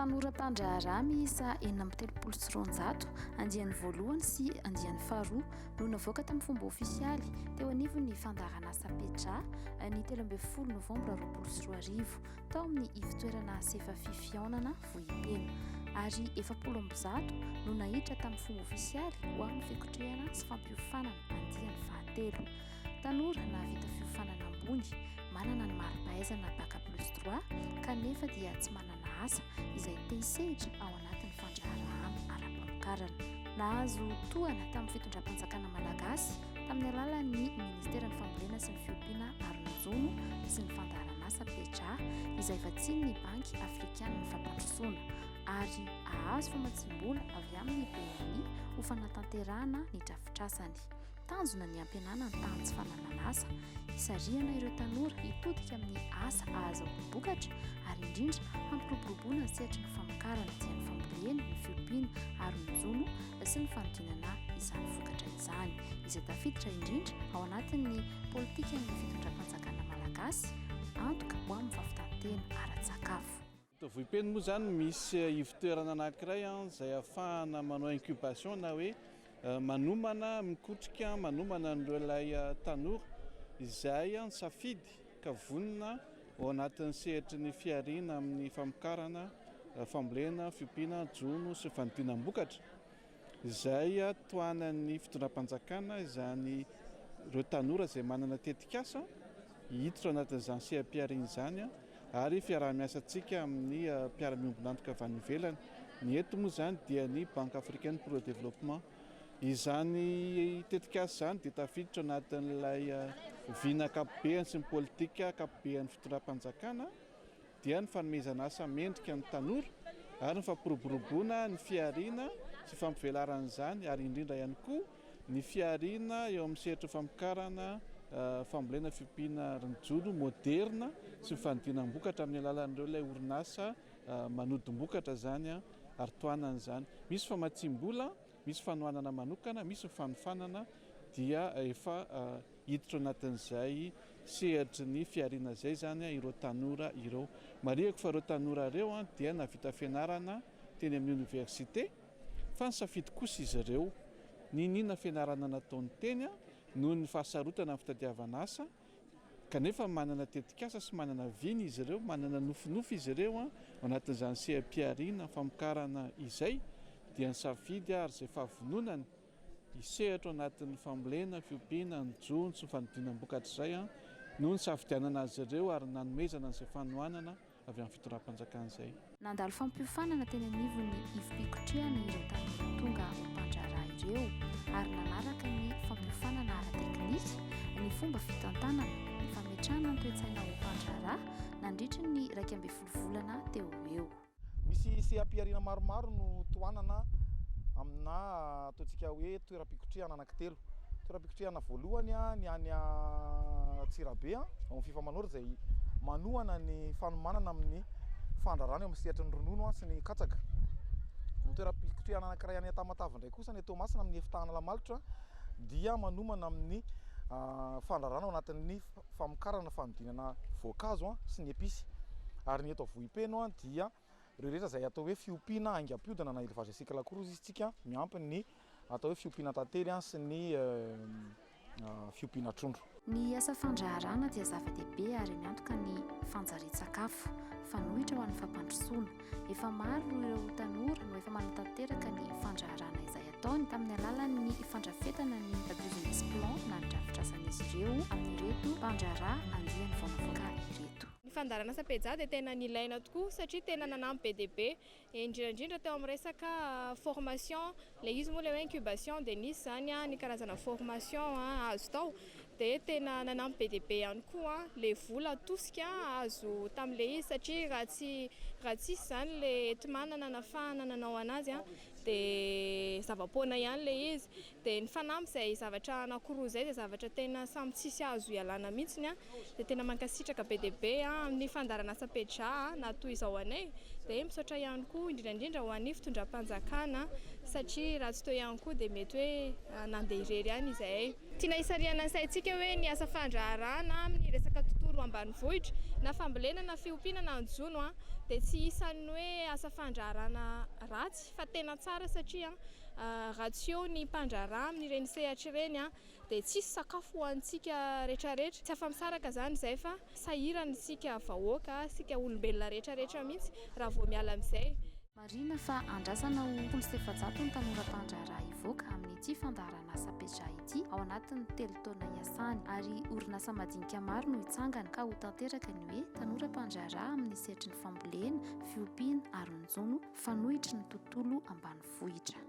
Tanora mpandraharaha miisa 236, andiany voalohany sy andiany faharoa, no navoaka tamin'ny fomba ofisialy teo anivon'ny fandaharanasa PEJA ny 13 novambra 2020 tao amin'ny ivontoerana Sefafi Fihaonana Vohipeno ary 140 no naiditra tamin'ny fomba ofisialy ho amin'ny fikotrehana sy fampiofanana andiany fahatelo. Tanora nahavita fiofanana ambony, manana ny mari-pahaizana Bac plus trois kanefa dia tsy manana asa izay te hisehitra ao anatin'ny fandraharahana ara-pamokarana. Nahazo tohana tamin'ny fitondram-panjakana malagasy tamin'ny alalan'ny Ministeran'ny Fambolena sy ny Fiompiana ary ny Jono sy ny fandaharanasa PEJA izay vatsian'ny Banky Afrikanin'ny Fampandrosoana ary hahazo famatsiam-bola avy amin'ny BNI ho fanatanterahana ny drafitrasany. Tanjona ny hampihenana ny tahan'ny tsy fananan'asa, hisarihana ireo tanora hitodika amin'ny asa ahazahoam-bokatra ary indrindra hampiroboroboana ny sehatry ny famokarana dia ny fambolena, ny fiompiana ary ny jono sy ny fanodinana izany vokatra izany, izay tafiditra indrindra ao anatin'ny politikan'ny fitondram-panjakana malagasy, antoka ho amin'ny fahavitan-tena ara-tsakafo. Eto Vohipeno moa izany misy ivon-toerana anankiray izay ahafahana manao incubation na hoe manomana, mikotrika, manomana an'ireo ilay tanora izay nisafidy ka vonona ao anatin'ny sehatry ny fihariana amin'ny famokarana, fambolena, fiompiana, jono sy fanodinam-bokatra. Izay tohanan'ny fitondram-panjakana izany ireo tanora izay manana tetikasa hiditra ao anatin'izany seha-pihariana izany ary fiaraha-miasantsika amin'ny mpiara-miombon'antoka avy any ivelany. Ny eto moa izany dia ny Banque Africaine pour le Développement. Izany tetikasa izany dia tafiditra ao anatin'ilay vina ankapobeny sy ny politika ankapoben'ny fitondram-panjakana. dia ny fanomezana asa mendrika ny tanora ary ny fampiroboroboana ny fihariana sy fampivelarana izany ary indrindra ihany koa ny fihariana eo amin'ny sehatry ny famokarana fambolena fiompiana ary ny jono moderina sy ny fanodinam-bokatra amin'ny alalan'ireo ilay orinasa manodim-bokatra izany ary tohanana izany. Misy famatsiam-bola, misy fanohanana manokana, misy ny fanofanana dia efa Hiditra ao anatin'izay sehatry ny fihariana izay izany ireo tanora ireo. Marihiko fa ireo tanora ireo dia nahavita fianarana teny amin'ny oniversite fa nisafidy kosa izy ireo niniana fianarana nataony teny noho ny fahasarotana amin'ny fitadiavana asa kanefa manana tetikasa sy manana vina izy ireo, manana nofinofy izy ireo ao anatin'izany seha-pihariana famokarana izay dia nisafidy ary izay fahavononany Hisehatra ao anatin'ny fambolena, fiompiana, ny jono sy ny fanodinam-bokatra izay no nisafidianana azy ireo ary nanomezana an'izay fanohanana avy amin'ny fitondram-panjakana izay. Nandalo fampiofanana teny anivon'ny ivom-pikotrehana ireo tanora tonga ho mpandraharaha ireo ary nanaraka ny fampiofanana ara-teknika, ny fomba fitantanana, ny fametrahana ny toe-tsaina ho mpandraharaha nandritry ny 11 volana teo ho eo. Misy seha-pihariana maromaro no tohanana amina ataontsika hoe toeram-pikotrehana anankitelo. Toeram-pikotrehana voalohany ny any Antsirabe ao amin'ny Fifamanoro izay manohana ny fanomanana amin'ny fandrarana eo amin'ny sehatry ny ronono sy ny katsaka. Ny toeram-pikotrehana anankiray any Tamatave indray kosa any Toamasina amin'ny EFTA Analamalotra dia manomana amin'ny fandrarana ao anatin'ny famokarana fanodinana voankazo sy ny episy. Ary ny eto Vohipeno dia ireo rehetra izay atao hoe fiompiana haingam-piodina na élevage à cycle court hozy isika miampy ny atao hoe fiompiana tantely sy ny fiompiana trondro. Ny asa fandraharahana dia zava-dehibe ary miantoka ny fanjarian-tsakafo, fanoitra ho an'ny fampandrosoana. Efa maro ireo tanora no efa manatanteraka ny fandraharahana izay ataony tamin'ny alalan'ny fandrafetana ny business plan na ny drafitrasan'izy ireo amin'ireto mpandraharaha andiany vao navoaka ireto. Ny fandaharanasa Peja dia tena nilaina tokoa satria tena nanampy be dia be, indrindra indrindra teo amin'ny resaka formation, ilay izy moa ilay hoe incubation dia nisy izany ny karazana formation azo tao dia tena nanampy be dia be ihany koa ilay vola tosika azo tamin'ilay izy satria raha tsy raha tsisy izany ilay enti-manana nahafahana nanao an'azy dia zava-poana ihany ilay izy. Dia ny fanamby izay zavatra anankiroa izay dia zavatra tena samy tsisy azo ialana mihitsiny an. Dia tena mankasitraka be dia be amin'ny fandaharanasa PEJA na toy izao anay. Dia misaotra ihany koa indrindra indrindra ho an'ny fitondram-panjakana satria raha tsy teo ihany koa dia mety hoe nandeha irery ihany izahay. Tiana hisarihana ny saintsika hoe ny asa fandraharahana amin'ny resaka tontolo. tontolo ambanivohitra, na fambolena na fiompiana na ny jono dia tsy isan'ny hoe asa fandraharahana ratsy fa tena tsara satria raha tsy eo ny mpandraharaha amin'ireny sehatra ireny dia tsisy sakafo ho antsika rehetrarehetra. Tsy afa-misaraka izany izay fa sahirana isika vahoaka, isika olombelona rehetrarehetra mihitsy raha vao miala amin'izay. Marihina fa andrasana ho 410 ny tanora mpandraharaha hivoaka amin'ity fandaharanasa PEJA ity ao anatin'ny telo taona hiasany ary orinasa madinika maro no hitsangana ka ho tanteraka ny hoe tanora mpandraharaha amin'ny sehatry ny fambolena, fiompiana ary ny jono fanohitry ny tontolo ambanivohitra.